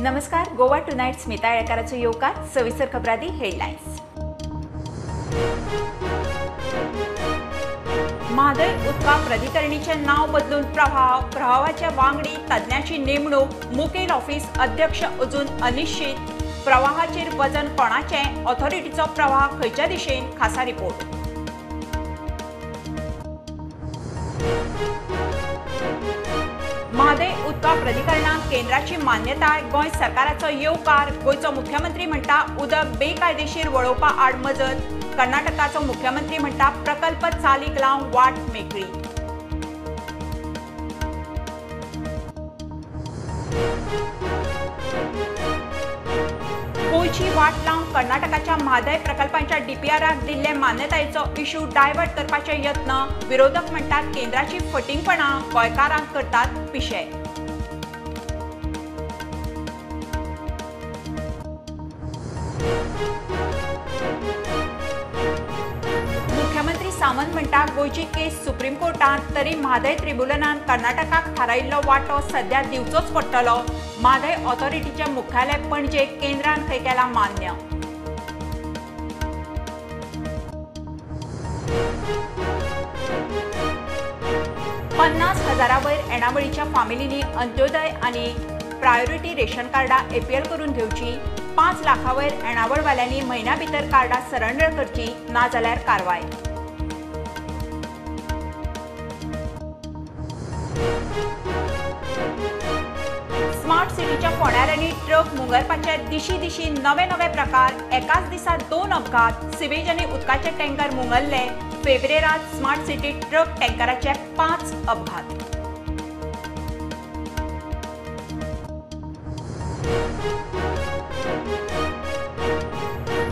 नमस्कार, गोवा टुनायट स्मिता येळकाराचो येवकार. सविस्तर खबरांनी हेडलायन्स. म्हादय उदका प्राधिकरणीचें नांव बदलून प्रभाव, प्रभावाचे वांगडी तज्ञाची नेमणूक, मुखेल ऑफिस अध्यक्ष अजून अनिश्चित, प्रवाहाचेर वजन कोणाचें, ऑथॉरिटीचो प्रवाह खंयच्या दिशेन, खासा रिपोर्ट. म्हादय उदका प्राधिकरणाक केंद्राची मान्यताय, गोंय सरकाराचो येवकार. गोंयचो मुख्यमंत्री म्हणटा उदक बेकायदेशीर वळोवपा आड मजत. कर्नाटकाचो मुख्यमंत्री म्हणटा प्रकल्प चालीक लावंक वाट मेकळी. गोंयची वाट लावंक कर्नाटकाच्या म्हादय प्रकल्पांच्या डीपीआराक दिल्ले मान्यतायेचो इश्यू डायव्हर्ट करपाचे यत्न. विरोधक म्हणटात केंद्राची फटींगपणां गोंयकारांक करतात पिशे. मुख्यमंत्री सावंत म्हणटा गोंयची केस सुप्रीम कोर्टांत, तरी म्हादय त्रिबुलनान कर्नाटकाक थारायिल्लो वांटो सध्या दिवचोच पडटलो. म्हादय ऑथॉरिटीचें मुख्यालय पणजे केंद्रान खंय केलां मान्य. पन्नास हजारा वयर येणावळीच्या फामिलींनी अंत्योदय आनी प्रायोरिटी रेशन कार्डां एपीएल करून घेवची. 5 लाखां वयर येणावळवाल्यांनी म्हयन्या भितर कार्डां सरेंडर करची, नाजाल्यार कारवाय. स्मार्ट सिटीच्या फोंड्यारांनी ट्रक मुंगरपाचे दिशी दिशी नवे नवे प्रकार. एकाच दिसा 2 अपघात. सिवेज आनी उदकाचे टँकर मुंगरले. फेब्रेरात स्मार्ट सिटी ट्रक टँकराचे 5 अपघात.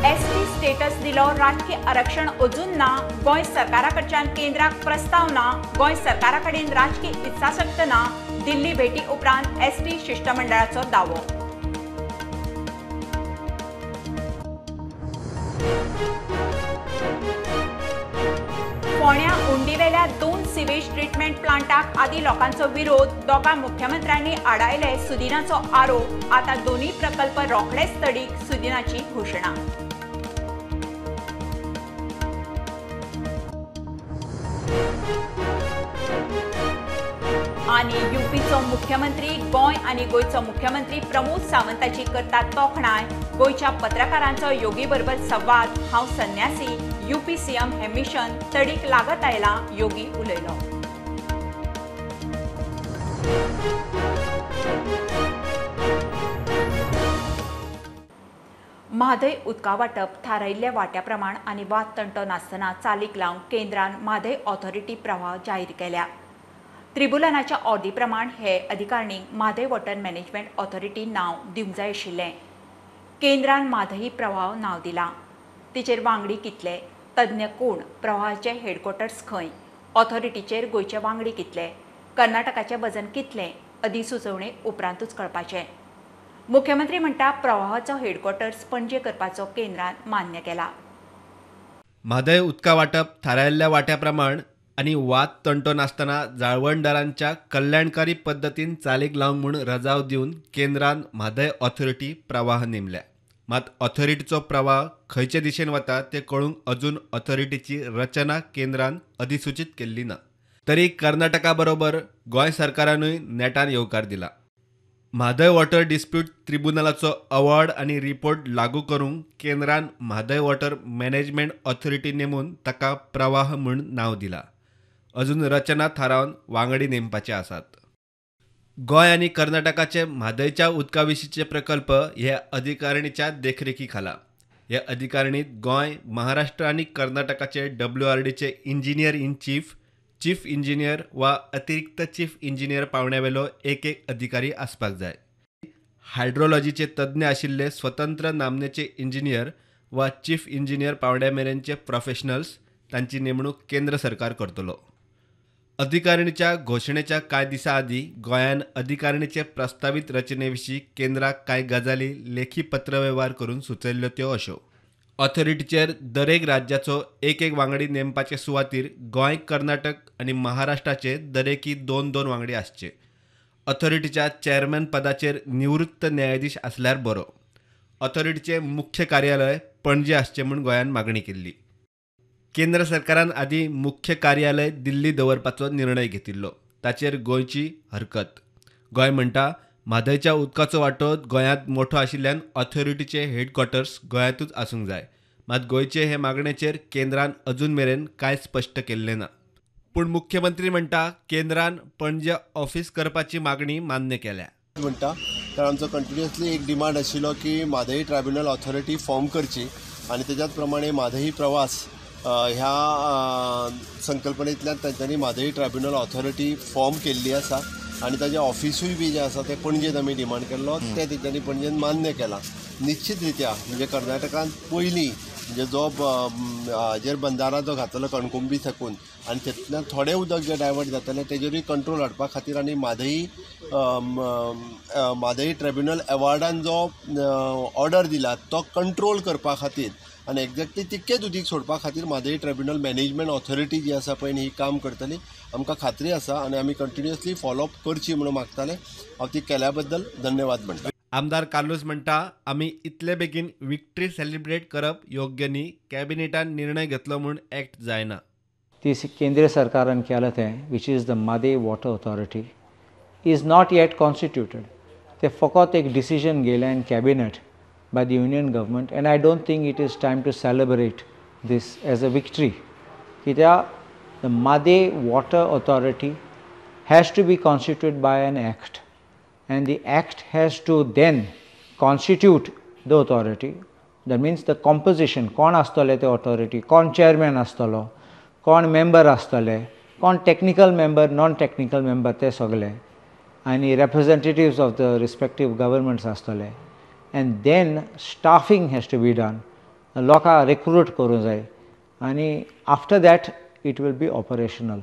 एसटी स्टेटस दिलो, राजकी आरक्षण अजून ना. गोंय सरकारा कडच्यान केंद्राक प्रस्ताव ना. गोंय सरकारा कडेन राजकी इत्साशक्त ना. दिल्ली भेटी उपरांत एसटी शिष्टमंडळाचो दावो. फोंड्या उंडीवेल्या 2 सिवेज ट्रिटमेंट प्लांटाक आदी लोकांचो विरोध. दोगां मुख्यमंत्र्यांनी आडायले सुदिनाचो आरोप. आता दोन्ही प्रकल्प रोखडेच तडीक, सुदिनाची घोशणा. आनी युपीचो मुख्यमंत्री गोंय आनी गोंयचो मुख्यमंत्री प्रमोद सावंताची करतात तोखणाय. गोंयच्या पत्रकारांचो योगी बरोबर संवाद. हांव संन्यासी, युपी सीएम हें मिशन तडीक लागत आयलां, योगी उलयलो. म्हादय उदका वांटप थारायिल्ल्या वांट्या प्रमाण आनी वाद तंटो नासतना चालीक लावंक केंद्रान म्हादय ऑथॉरिटी प्रवाह जाहीर केल्या. त्रिबुलनाच्या ऑर्दी प्रमाण हे अधिकारणीक म्हादय वॉटर मॅनेजमेंट ऑथॉरिटी नांव दिवंक जाय आशिल्लें. केंद्रान म्हादय प्रवाह नांव दिलां. तिचेर वांगडी कितले, तज्ञ कोण, प्रवाहाचे हेडक्वॉर्टर्स खंय, ऑथॉरिटीचेर गोंयचे वांगडी कितले, कर्नाटकाचें वजन कितलें, अधिसुचोवणे उपरांतूच कळपाचें. मुख्यमंत्री म्हणटा प्रवाहाचो हेडक्वॉर्टर्स पणजे करपाचो केंद्रान मान्य केला. म्हादय उदका वांटप थारायिल्ल्या वांट्या प्रमाण आनी वाद तंटो नासतना जाळवणदारांच्या कल्याणकारी पद्दतीन चालीक लावंक म्हूण रजाव दिवन केंद्रान म्हादय ऑथॉरिटी प्रवाह नेमल्या. मात ऑथॉरिटीचो प्रवाह खंयचे दिशेन वता तें कळूंक अजून ऑथॉरिटीची रचना केंद्रान अधिसूचीत केल्ली ना. तरी कर्नाटका बरोबर गोंय सरकारानूय नेटान येवकार दिला. म्हादय वॉटर डिस्प्यूट त्रिबुनलाचो अवॉर्ड आनी रिपोर्ट लागू करूंक केंद्रान म्हादय वॉटर मॅनेजमेंट ऑथॉरिटी नेमून ताका प्रवाह म्हूण नांव दिलां. अजून रचना थारावन वांगडी नेमपाचे आसात. गोंय आनी कर्नाटकाचे म्हादयच्या उदका विशींचे प्रकल्प हे अधिकारणीच्या देखरेखी खाला. हे अधिकारणीत गोंय, महाराष्ट्र आनी कर्नाटकाचे डब्ल्यूआरडीचे engineer in chief, chief engineer वा अतिरिक्त चीफ इंजिनियर पावंड्यावेलो एक एक अधिकारी आसपाक जाय. हायड्रोलॉजीचे तज्ञ आशिल्ले स्वतंत्र नामनेचे इंजिनियर वा चीफ इंजिनियर पावंड्या मेरेनचे प्रोफेशनल्स तांची नेमणूक केंद्र सरकार करतलो. अधिकारणीच्या घोशणेच्या कांय दिसां आदीं गोंयान अधिकारणीचे प्रस्तावीत रचने विशीं केंद्राक कांय गजाली लेखी पत्रवेव्हार करून सुचयल्ल्यो त्यो अश्यो. ऑथॉरिटीचेर दरेक राज्याचो एक एक वांगडी नेमपाचे सुवातीर गोंय, कर्नाटक आनी महाराष्ट्राचे दरेकी 2-2 वांगडी आसचे. ऑथॉरिटीच्या चेअरमॅन पदाचेर निवृत्त न्यायाधीश आसल्यार बरो. ऑथॉरिटीचें मुख्य कार्यालय पणजे आसचें म्हूण गोंयान मागणी केल्ली. केंद्र सरकारान आदीं मुख्य कार्यालय दिल्ली दवरपाचो निर्णय घेतिल्लो. ताचेर गोंयची हरकत. गोंय म्हणटा म्हादयच्या उदकाचो वांटो गोंयांत मोठो आशिल्ल्यान ऑथॉरिटीचे हेडक्वॉर्टर्स गोंयांतूच आसूंक जाय. मात गोंयचे हे मागणेचेर केंद्रान अजून मेरेन कांय स्पश्ट केल्लें ना. पूण मुख्यमंत्री म्हणटा केंद्रान पणजे ऑफिस करपाची मागणी मान्य केल्या. म्हणटा कारण आमचो कंटिन्युअसली एक डिमांड आशिल्लो की म्हादई ट्रायब्युनल ऑथॉरिटी फॉर्म करची आनी तेज्याच प्रमाणे म्हादई प्रवास ह्या संकल्पनेंतल्यान तांच्यांनी म्हादई ट्रायब्युनल ऑथॉरिटी फॉर्म केल्ली आसा आनी ताजें ऑफिसूय बी जें आसा तें पणजेंत आमी डिमांड केल्लो, तें तेंच्यांनी पणजेन मान्य केलां. निश्चित रित्या म्हणजे कर्नाटकान पयलीं म्हणजे जो हाजेर बंदारा जो घातलो कणकुंबी साकून आनी तेतूंतल्यान थोडें उदक जें डायवर्ट जातालें तेजेरूय कंट्रोल हाडपा खातीर आनी म्हादई म्हादई ट्रायब्युनल एवॉर्डान जो ऑर्डर दिला तो कंट्रोल करपा खातीर आनी एक्झॅक्टली तितकेंच उदीक सोडपा खातीर म्हादई ट्रायब्युनल मॅनेजमेंट ऑथॉरिटी जी आसा पळय ही काम करतली आमकां खात्री आसा आनी आमी कंटिन्युअसली फॉलोअप करची म्हणून मागताले. हांव ती केल्या बद्दल धन्यवाद म्हणटा. आमदार कार्लूस म्हणटा आमी इतले बेगीन विक्ट्री सेलिब्रेट करप योग्य न्ही. कॅबिनेटान निर्णय घेतलो म्हूण एक्ट जायना. ती केंद्रीय सरकारान केलां तें which is the Mhadei water authority is not yet constituted. ते फकत एक decision घेयलें in cabinet by the union government and I don't think it is time to celebrate this as a victory. कित्याक the Mhadei water authority has to be constituted by an act and the act has to then constitute the authority. That means the composition, कोण आसतले ते authority, कोण chairman आसतलो, कोण member आसतले, कोण technical member, non technical member ते सगळे आनी representatives of the respective governments आसतले. And then staffing has to be done, लोकांक रिक्रूट करूंक जाय आनी after that it will be operational.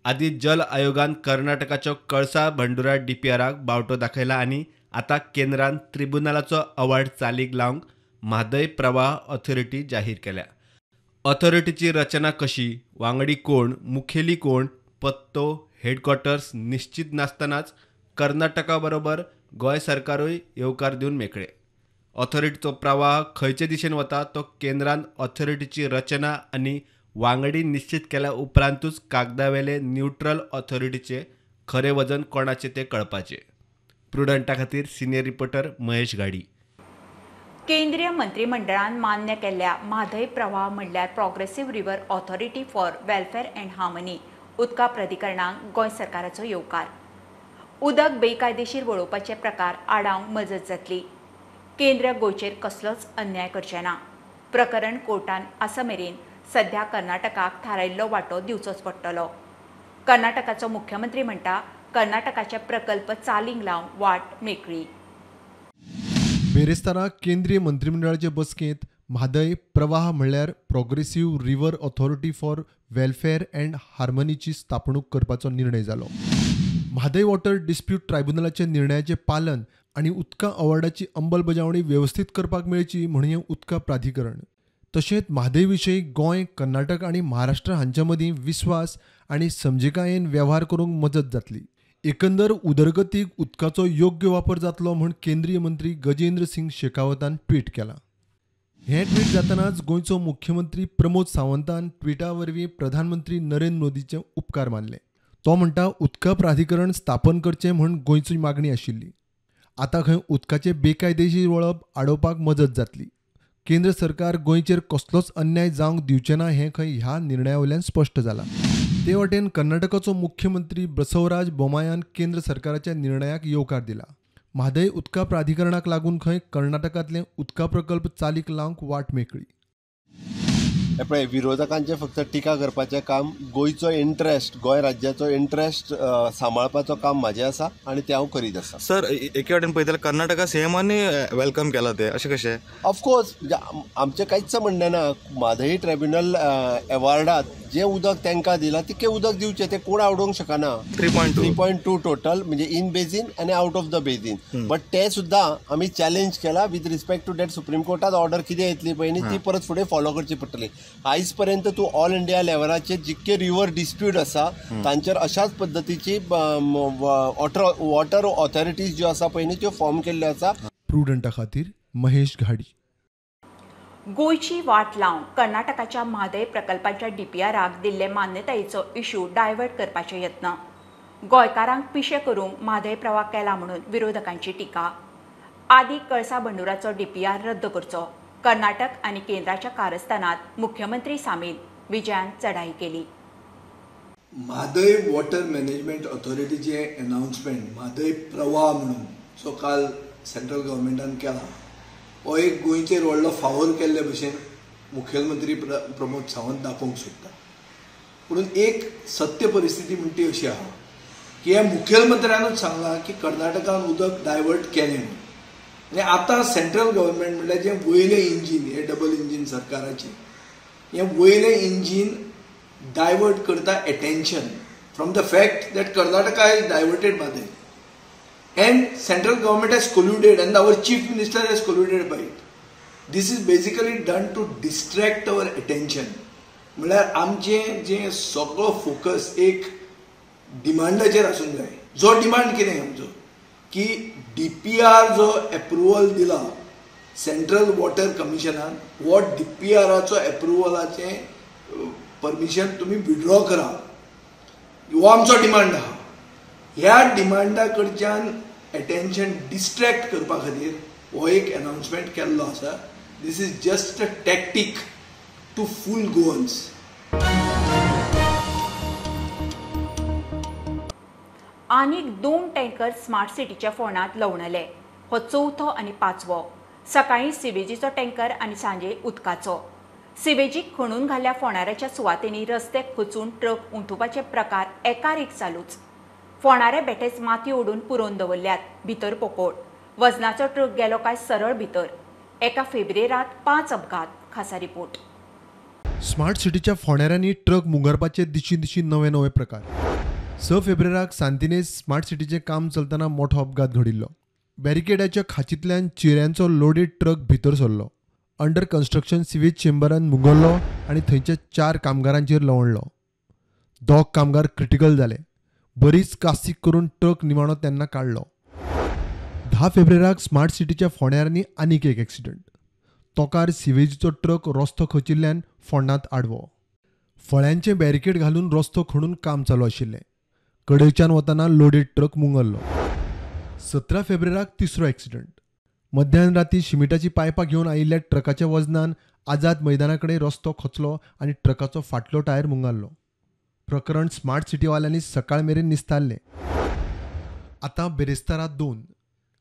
आदी जल आयोगान कर्नाटकाचो कळसा भंडुरा डीपीआराक बावटो दाखयला आनी आतां केंद्रान ट्रिब्युनलाचो अवार्ड चालीक लावंक म्हादय प्रवाह ऑथॉरिटी जाहीर केल्या. ऑथॉरिटीची रचना कशी, वांगडी कोण, मुखेली कोण, पत्तो, हेडक्वॉर्टर्स निश्चित नासतनाच कर्नाटका बरोबर गोंय सरकारूय येवकार दिवन मेकळे. ऑथॉरिटीचो प्रवाह खंयचे दिशेन वता तो केंद्रान ऑथॉरिटीची रचना आनी वांगडी निश्चित केल्या उपरांतूच कागदावेले न्यूट्रल ऑथॉरिटीचे खरें वजन कोणाचें तें कळपाचें. प्रुडंटा खातीर सिनियर रिपोर्टर महेश घाडी. केंद्रीय मंत्रिमंडळान मान्य केल्ल्या म्हादय प्रवाह म्हणल्यार progressive river authority for welfare and harmony उदका प्राधिकरणाक गोंय सरकाराचो येवकार. उदक बेकायदेशीर वळोवपाचे प्रकार आडावंक मजत जातली. केंद्र गोंयचेर कसलोच अन्याय करचें ना. प्रकरण कोर्टान आसा मेरेन सध्या कर्नाटकाक थारायिल्लो वांटो दिवचोच पडटलो. कर्नाटकाचो मुख्यमंत्री म्हणटा कर्नाटकाचे प्रकल्प चालीक लावंक वाट मेकळी. बेरेस्तारा केंद्रीय मंत्रिमंडळाचे बसकेंत म्हादय प्रवाह म्हणल्यार progressive river authority for welfare and हार्मनीची स्थापणूक करपाचो निर्णय जालो. म्हादय वॉटर डिस्प्यूट ट्रायब्युनलाच्या निर्णयाचें पालन आनी उदका अवॉर्डाची अंमलबजावणी वेवस्थीत करपाक मेळची म्हूण हें उदका प्राधिकरण. तशेंच म्हादय विशयी गोंय, कर्नाटक आनी महाराष्ट्र हांच्या मदीं विस्वास आनी समजिकायेन वेव्हार करूंक मजत जातली. एकंदर उदरगतीक उदकाचो योग्य वापर जातलो म्हूण केंद्रीय मंत्री गजेंद्र सिंग शेखावतान ट्वीट केलां. हें ट्वीट जातनाच गोंयचो मुख्यमंत्री प्रमोद सावंतान ट्विटा वरवीं प्रधानमंत्री नरेंद्र मोदीचे उपकार मानले. तो म्हणटा उदका प्राधिकरण स्थापन करचें म्हूण गोंयची मागणी आशिल्ली. आतां खंय उदकाचें बेकायदेशीर वळप आडोवपाक मजत जातली. केंद्र सरकार गोंयचेर कसलोच अन्याय जावंक दिवचें ना हें खंय ह्या निर्णया वयल्यान स्पश्ट जालां. ते वटेन कर्नाटकाचो मुख्यमंत्री बसवराज बोमायान केंद्र सरकाराच्या निर्णयाक येवकार दिला. म्हादय उदका प्राधिकरणाक लागून खंय कर्नाटकांतले उदका प्रकल्प चालीक लावंक वाट मेकळी. हे पळय, विरोधकांचें फक्त टिका करपाचें काम, गोंयचो इंट्रस्ट, गोंय राज्याचो इंट्रस्ट सांबाळपाचो काम म्हाजें आसा आनी तें हांव करीत आसा. सर, एके वाटेन पळयत जाल्यार कर्नाटका सीएमानी welcome केलां तें, अशें कशें? ऑफकोर्स, आमचें कांयच म्हणणें ना. म्हादय ट्रायब्युनल एवॉर्डांत जें उदक तांकां दिलां तितकें उदक दिवचें, तें कोण आवडोवंक शकना. 3.2 टोटल म्हणजे इन बेजीन आनी out of the basin. But ते सुद्दां आमी चॅलेंज केला with respect to that. Supreme कोर्टात ऑर्डर कितें येतली पळय न्ही ती परत फुडें फॉलो करची पडटली. आयज पर्यंत तूं ऑल इंडिया लेवलाचेर जितके रिवर डिस्प्यूट आसा तांचेर अशाच पद्दतीची वॉटर ऑथॉरिटीज ज्यो आसा पळय न्ही त्यो फॉर्म केल्ल्यो आसा. प्रुडंटा खातीर महेश घाडी. गोंयची वाट लावन कर्नाटकाच्या म्हादय प्रकल्पाच्या डीपीआराक दिल्ले मान्यतायेचो इश्यू डायवर्ट करपाचे यत्न. गोंयकारांक पिशे करूंक म्हादय प्रवाह केला म्हणून विरोधकांची टिका. आदी कळसा भंडुराचो डीपीआर रद्द करचो, कर्नाटक आनी केंद्राच्या कारस्थानात मुख्यमंत्री सामील, विजयान चढाई केली. म्हादय वॉटर मॅनेजमेंट ऑथॉरिटीचे अनाउन्समेंट म्हादय प्रवाह म्हणून जो काल सेंट्रल गव्हर्मेंटान केला हो एक गोंयचेर व्हडलो फावोर केल्ले भशेन मुखेलमंत्री प्रमोद सावंत दाखोवंक सोदता. पूण एक सत्य परिस्थिती म्हणटा ती अशी आहा की ह्या मुखेलमंत्र्यानूच सांगलां की कर्नाटकान उदक डायवर्ट केलें म्हणून. आनी आतां सेंट्रल गव्हर्मेंट म्हणल्यार जें वयलें इंजीन, हें डबल इंजीन सरकाराचें, हें वयलें इंजीन डायवर्ट करता attention from the fact that Karnataka is diverted Mhadei and central government has colluded and our chief minister has colluded by it. This is basically done to distract our attention. म्हणल्यार आमचें जें सगळो focus एक डिमांडाचेर आसूंक जाय. जो demand कितें आमचो की डीपीआर जो एप्रुवल दिला सेंट्रल वॉटर कमिशनान, हो डीपीआराचो एप्रुवलाचें परमिशन तुमी विड्रॉ करा, हो आमचो डिमांड आहा. ह्या डिमांडा कडच्यान एटेन्शन डिस्ट्रॅक्ट करपा खातीर हो एक अनाउन्समेंट केल्लो आसा. This is just a tactic to fool Goans. आनीक 2 टँकर स्मार्ट सिटीच्या फोंडांत लवणले. हो चवथो आनी पांचवो. सकाळीं सिवेजीचो टँकर आनी सांजे उदकाचो. सिवेजीक खणून घाल्ल्या फोंडाऱ्याच्या सुवातेंनी रस्ते खचून ट्रक उंथुपाचे प्रकार एकार एक चालूच. फोंडारे बेठेच माती ओडून पुरोवन दवरल्यात, भितर पोकोळ. वजनाचो ट्रक गेलो काय सरळ भितर. एका फेब्रेरात 5 अपघात. खासा रिपोर्ट. स्मार्ट सिटीच्या फोंडाऱ्यांनी ट्रक मुंगरपाचे दिशी दिशी नवे नवे प्रकार. 6 फेब्रेराक सांतिनेज स्मार्ट सिटीचें काम चलतना मोठो अपघात घडिल्लो. बॅरिकेडाच्या खाचींतल्यान चिऱ्यांचो लोडेड ट्रक भितर सरलो. अंडर कन्स्ट्रक्शन सिवेज चेंबरान मुंगरलो आनी थंयच्या 4 कामगारांचेर लवणलो. 2 कामगार क्रिटिकल जाले. बरीच कासीक करून ट्रक निमाणो तेन्ना काडलो. 10 फेब्रेराक स्मार्ट सिटीच्या फोंड्यांनी आनीक एक एक्सिडंट. तोकार सिवेजीचो ट्रक रस्तो खचिल्ल्यान फोंडांत आडवो. फळ्यांचें बॅरिकेड घालून रस्तो खणून काम चालू आशिल्लें. कडेच्यान वतना लोडेड ट्रक मुंगरलो. 17 फेब्रेराक तिसरो एक्सिडंट. मध्यान राती शिमिटाची पायपां घेवन आयिल्ल्या ट्रकाच्या वजनान आझाद मैदाना कडेन रस्तो खचलो आनी ट्रकाचो फाटलो टायर मुंगारलो. प्रकरण स्मार्ट सिटीवाल्यांनी सकाळ मेरेन निस्तारलें. आतां बिरेस्तारा 2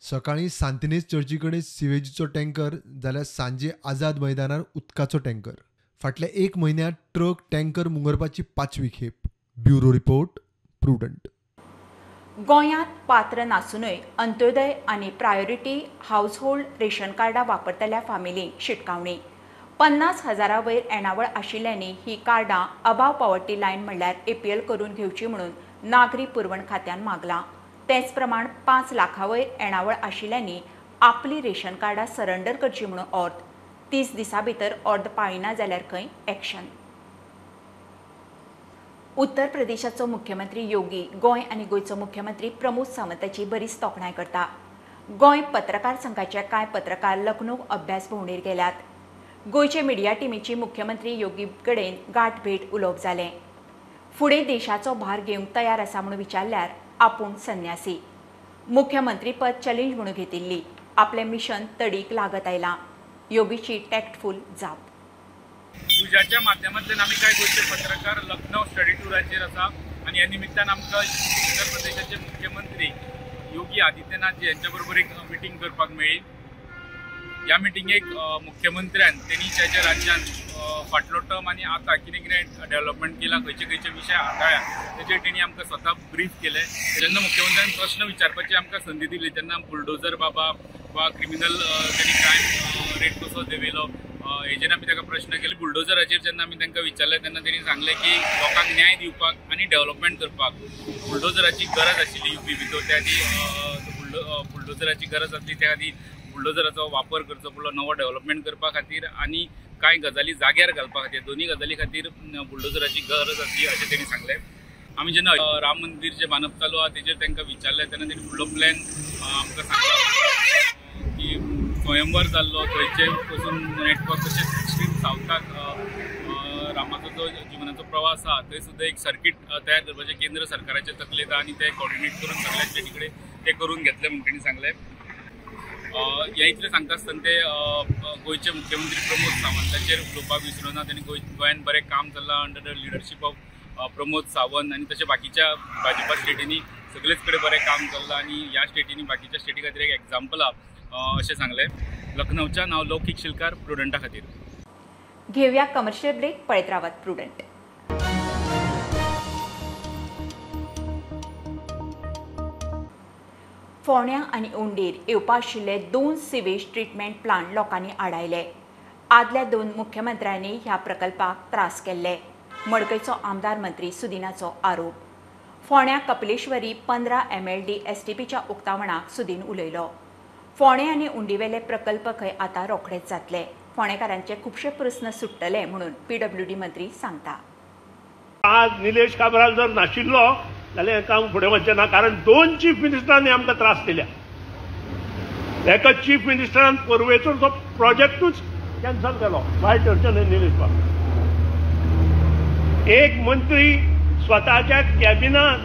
सकाळीं सांतिनेज चर्ची कडेन सिवेजीचो टँकर जाल्यार सांजे आझाद मैदानार उदकाचो टँकर. फाटल्या 1 म्हयन्यांत ट्रक टँकर मुंगरपाची 5वी खेप. Bureau report, Prudent. गोंयांत पात्र नासूनय अंत्योदय आनी प्रायोरिटी हावसहोल्ड रेशन कार्डां वापरतल्या फामिलींक शिटकावणी. 50,000 वयर येणावळ आशिल्ल्यांनी ही कार्डां अबाव पॉवर्टी लायन म्हणल्यार एपीएल करून घेवची म्हणून नागरी पुरवण खात्यान मागलां. तेच प्रमाण 5 लाखां वयर येणावळ आशिल्ल्यांनी आपली रेशन कार्डां सरेंडर करची म्हणून ऑर्द. 30 दिसां भितर ऑर्द पाळिना जाल्यार खंय एक्शन. उत्तर प्रदेशाचो मुख्यमंत्री योगी गोंय आनी गोंयचो मुख्यमंत्री प्रमोद सावंताची बरीच तोखणाय करता. गोंय पत्रकार संघाचे कांय पत्रकार लखनौ अभ्यास भोंवडेर गेल्यात. गोंयचे मिडिया टिमीची मुख्यमंत्री योगी कडेन गांठभेट उलोवप जालें. फुडें देशाचो भार घेवंक तयार आसा म्हूण विचारल्यार आपूण संन्यासी. मुख्यमंत्रीपद चॅलेंज म्हणून घेतिल्ली. आपलें मिशन तडीक लागत आयलां. योगीची टॅक्टफूल जाप. तुज्याच्या माध्यमांतल्यान आमी कांय गोंयचे पत्रकार लखनौ स्टडी टुराचेर आसा आनी ह्या निमित्तान आमकां उत्तर प्रदेशाचे मुख्यमंत्री योगी आदित्यनाथ जी यांच्या बरोबर एक मिटींग करपाक मेळ्ळी. ह्या मिटिंगेक मुख्यमंत्र्यान तेणी ज्या राज्यान फाटलो टर्म आनी आतां कितें कितें डेव्हलपमेंट केलां, खंयचे खंयचे विशय हाताळ्या तेजेर तेणी आमकां स्वता ब्रीफ केलें. जेन्ना मुख्यमंत्र्यान प्रश्न विचारपाची आमकां संदी दिली तेन्ना बुलडोजर बाबा वा क्रिमिनल तेणी क्रायम रेट कसो देंवयलो, हेजेर आमी ताका प्रश्न केले. बुलडोजराचेर जेन्ना आमी तांकां विचारलें तेन्ना तेणी सांगलें की लोकांक न्याय दिवपाक आनी डेव्हलपमेंट करपाक बुलडोजराची गरज आशिल्ली युपी भितर, त्या खातीर बुलडोजराची गरज आसली, त्या खातीर बुलडोजराचो वापर करचो पडलो नवो डेव्हलपमेंट करपा खातीर आनी कांय गजाली जाग्यार घालपा खातीर, दोनूय गजाली खातीर बुलडोजराची गरज आसली अशें तेणी सांगलें. आमी जेन्ना राम मंदीर जें बांदप चालू आसा तेजेर तांकां विचारलें तेन्ना तेणी फुडलो प्लॅन आमकां सांगलो की स्वयंवर जाल्लो थंयचे पसून नेटवर्क तशेंच एक्स्ट्रीम सावथाक रामाचो जो जिवनाचो प्रवास आसा थंय सुद्दां एक सर्कीट तयार करपाचें केंद्र सरकाराच्या तकलेंत आनी ते कॉर्डिनेट करून सगळ्या स्टेटी कडेन ते करून घेतले म्हूण तेणी सांगलें. हें इतलें सांगता आसतना ते गोंयचे मुख्यमंत्री प्रमोद सावंताचेर उलोवपाक विसरूं ना. तेणी गोंयांत बरें काम चल्लां under the leadership of Pramod Sawant आनी तशें बाकीच्या भाजपा स्टेटींनी सगळेच कडेन बरें काम चल्लां आनी ह्या स्टेटींनी बाकीच्या स्टेटी खातीर एक एग्जाम्पल आसा अशें सांगलें. लखनौच्यान हांव लौकीक शिलकार, प्रुडंटा खातीर. घेवया कमर्शियल ब्रेक, पळयत रावात प्रुडंट. फोंड्या आनी उंडीर येवपा आशिल्ले 2 सिवेज ट्रिटमेंट प्लांट लोकांनी आडायले. आदल्या 2 मुख्यमंत्र्यांनी ह्या प्रकल्पाक त्रास केल्ले. मडकयचो आमदार मंत्री सुदिनाचो आरोप. फोंड्या कपिलेश्वरी 15 MLD STPच्या उक्तावणाक सुदीन उलयलो. फोंडें आनी उंडीवेले प्रकल्प खंय आतां रोखडेच जातले. फोंडेकारांचे खुबशे प्रस्न सुट्टले म्हणून PWD मंत्री सांगता. आज निलेश काब्राल जर नाशिल्लो जाल्यार हें काम फुडें वचचें ना, कारण 2 चीफ मिनिस्टरांनी आमकां त्रास दिल्या. एका चीफ मिनिस्टरान परवेचो तो प्रोजेक्टूच कॅन्सल केलो, वायट धरचें न्हय निलेश बाब. एक मंत्री स्वताच्या कॅबिनान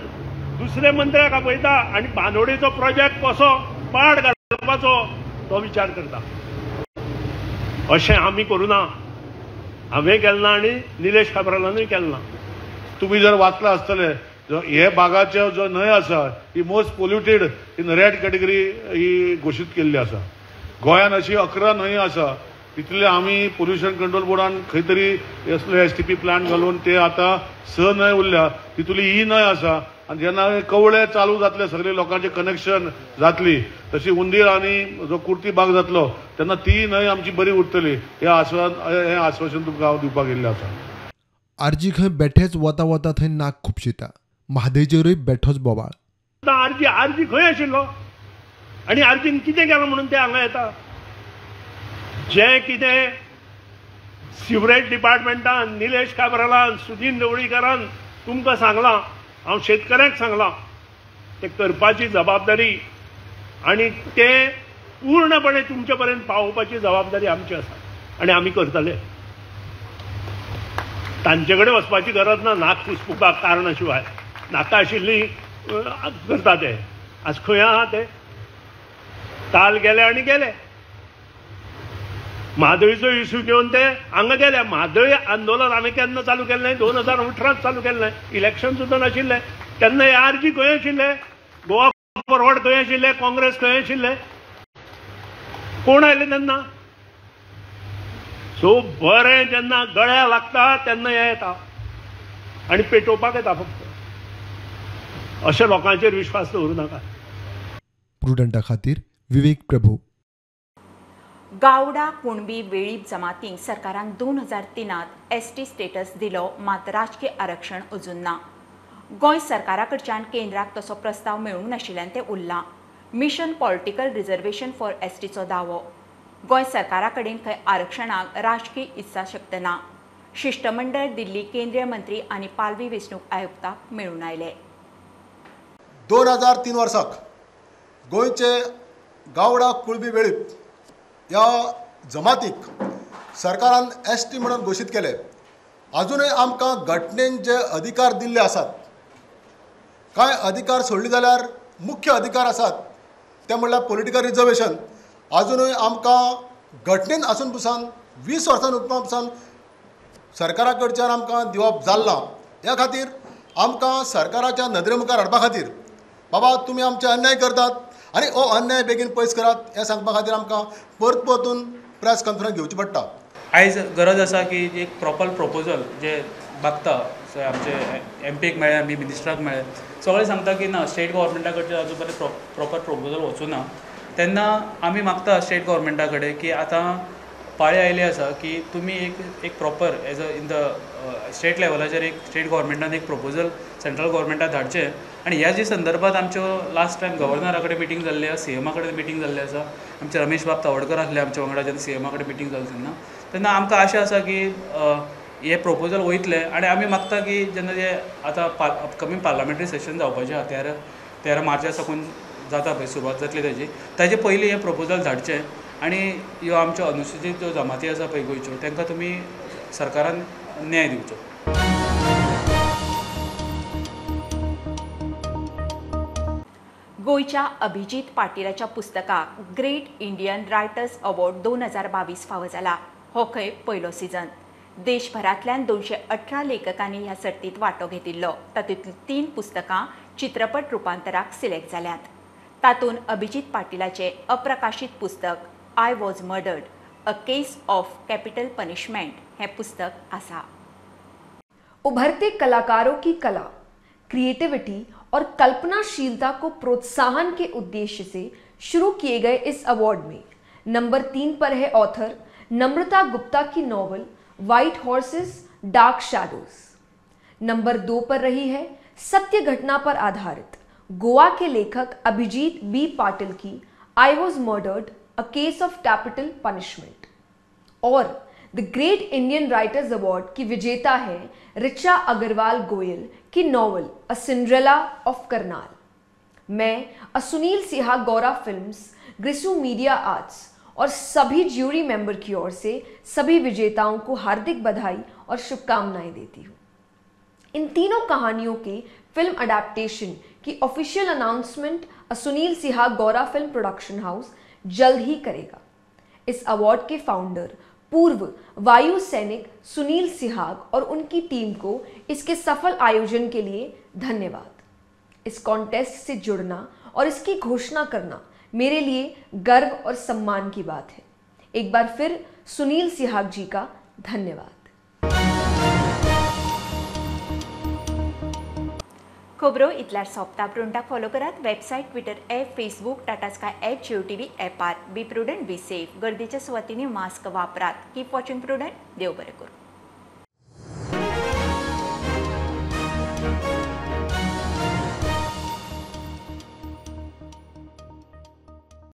दुसऱ्या मंत्र्याक आपयता आनी बांदोडेचो प्रोजेक्ट कसो पाड घालपाचो तो विचार करता. अशें आमी करूं ना, हांवें केलें ना आनी निलेश काब्रालानूय केलें ना. तुमी जर वाचलां आसतलें हे बागाचे जो न्हंय आसा ही most polluted in red category ही घोशीत केल्ली आसा. गोंयांत अशी 11 न्हंय आसा, तितले आमी पोल्युशन कंट्रोल बोर्डान खंय तरी असले STP plant घालून ते आतां 6 न्हंय उरल्या, तितूली ही न्हंय आसा. आनी जेन्ना कवळे चालू जातले, सगळे लोकांचे कनेक्शन जातली, तशी उंदीर आनी जो कुर्ती बाग जातलो तेन्ना ती न्हंय आमची बरी उरतली, हें आश्वासन तुमकां हांव दिवपाक येयल्लें आसा. आरजी खंय बेठेच वता वता थंय नाक खुपशिता, म्हादयचेरूय बेठोच बोवाळ. आरजी आरजी खंय आशिल्लो आनी आरजीन कितें केलां म्हणून ते हांगा येता. जें कितें सिवरेज डिपार्टमेंटान निलेश काब्रालान सुदीन ढवळीकारान तुमकां सांगलां, हांव शेतकऱ्यांक सांगलां, तें करपाची जबाबदारी आनी तें पूर्णपणे तुमचे पर्यंत पावोवपाची जबाबदारी आमची आसा आनी आमी करतले. तांचे कडेन वचपाची गरज ना, नाक पुसपुपाक कारणा शिवाय नाका आशिल्ली करता ते. आज खंय आहा ते, काल गेले आनी गेले. म्हादयचो इशू घेवन ते हांगा गेले. म्हादय आंदोलन हांवें केन्ना चालू केल्लें, 2018 चालू केल्लें, इलेक्शन सुद्दां नाशिल्लें तेन्ना. हे आरजी खंय आशिल्ले, गोवा फॉरवर्ड खंय आशिल्ले, काँग्रेस खंय आशिल्ले, कोण आयले तेन्ना? सो बरें जेन्ना गळ्या लागता तेन्ना हे येता आनी पेटोवपाक येता फक्त. अशें लोकांचेर विश्वास दवरूं नाका. प्रुडंटा खातीर विवेक प्रभू. गावडा कुणबी वेळीप जमातींक सरकारान 2003 ST status दिलो, मात राजकीय आरक्षण अजून ना. गोंय सरकारा कडच्यान केंद्राक तसो प्रस्ताव मेळूंक नाशिल्ल्यान तें उरलां. मिशन पॉलिटिकल रिजर्वेशन फॉर STचो दावो. गोंय सरकारा कडेन खंय आरक्षणाक राजकीय इत्साशक्त ना. शिष्टमंडळ दिल्ली केंद्रीय मंत्री आनी पालवी वेंचणूक आयुक्ताक मेळून आयले. 2003 वर्साक गोंयचे गावडा कुळबी वेळीप ह्या जमातीक सरकारान ST म्हणून घोशीत केले. अजूनय आमकां घटनेन जे अधिकार दिल्ले आसात, कांय अधिकार सोडले जाल्यार मुख्य अधिकार आसात ते म्हणल्यार पॉलिटिकल रिजर्वेशन, अजूनय आमकां घटनेन आसून पसून 20 वर्सां उपरांत पसून सरकारा कडच्यान आमकां दिवप जाल्लां. ह्या खातीर आमकां सरकाराच्या नदरे मुखार हाडपा खातीर बाबा तुमी आमचे अन्याय करतात आनी हो अन्याय बेगीन पयस करात हें सांगपा खातीर आमकां परत परतून प्रेस कॉन्फरन्स घेवची पडटा. आयज गरज आसा की एक प्रॉपर प्रपोजल जे मागता आमचे एमपीक मेळ्ळे, आमी मिनिस्टराक मेळ्ळे, सगळे सांगता की ना स्टेट गव्हर्मेंटा कडचे अजून पर्यंत प्रॉपर प्रपोजल वचूं ना. तेन्ना आमी मागता स्टेट गव्हर्मेंटा कडेन की आतां पाळी आयली आसा की तुमी एक proper as a in the state लेवलाचेर एक स्टेट गव्हर्मेंटान एक प्रपोजल सेंट्रल गव्हर्मेंटाक धाडचें. आनी ह्या जे संदर्भात आमच्यो लास्ट टायम गव्हर्नरा कडेन मिटींग जाल्ली आसा, सीएमा कडेन मिटींग जाल्ली आसा, आमचे रमेश बाब तावडकर आसले आमच्या वांगडा जेन्ना सीएमा कडेन मिटींग जाली तेन्ना, तेन्ना आमकां आशा आसा की हे प्रपोजल वयतले. आनी आमी मागता की जेन्ना जे आतां अपकमींग पार्लमेंटरी सेशन जावपाचें आसा 13 मार्चा साकून जाता पळय सुरवात जातली ताजी, ताजे पयलीं हें प्रपोजल धाडचें आनी ह्यो आमच्यो अनुसुचीत ज्यो जमाती आसा पळय गोंयच्यो तांकां तुमी सरकारान न्याय दिवचो. गोंयच्या अभिजीत पाटीलाच्या पुस्तकाक ग्रेट इंडियन रायटर्स अवॉर्ड 2022 फावो जाला. हो खंय पयलो सिजन. देशभरांतल्यान 218 लेखकांनी ह्या सर्तींत वांटो घेतिल्लो. तातूंतलीं 3 पुस्तकां चित्रपट रुपांतराक सिलेक्ट जाल्यांत. तातूंत अभिजीत पाटीलाचें अप्रकाशीत पुस्तक I was murdered a case of capital punishment हें पुस्तक आसा. उभरते कलाकारों की कला, क्रिएटिविटी और कल्पनाशीलता को प्रोत्साहन के उद्देश्य से शुरू किए गए इस अवार्ड में नंबर 3 पर है ऑथर नम्रता गुप्ता की novel white horses dark shadows. Number 2 पर रही है सत्य घटना पर आधारित गोवा के लेखक अभिजीत बी पाटिल की I was murdered a case of capital punishment. Aur the great Indian writers award की विजेता है ऋचा अग्रवाल गोयल की novel a Cinderella of Karnal. मैं अ Sunil Sihag Gaura films, Grisu media arts और सभी ज्यूरी मेंबर की ओर से सभी विजेताओं को हार्दिक बधाई और शुभकामनाएं देती हूँ। इन तीनों कहानियों के फिल्म अडेप्टेशन की official announcement Sunil Sihag Gaura film production house जल्द ही करेगा। इस अवार्ड के फाउंडर पूर्व वायु सैनिक सुनील सिहाग और उनकी टीम को इसके सफल आयोजन के लिए धन्यवाद। इस कॉन्टेस्ट से जुड़ना और इसकी घोषणा करना मेरे लिए गर्व और सम्मान की बात है। एक बार फिर सुनील सिहाग जी का धन्यवाद। खबरो इतल्यार सोंपता. प्रुडंटाक फॉलो करात website, Twitter app, Facebook, Tata Sky app, Jio TV ॲपार. Be prudent, be safe. गर्दीच्या सुवातींनी मास्क वापरात. Keep watching Prudent. देव बरें करूं.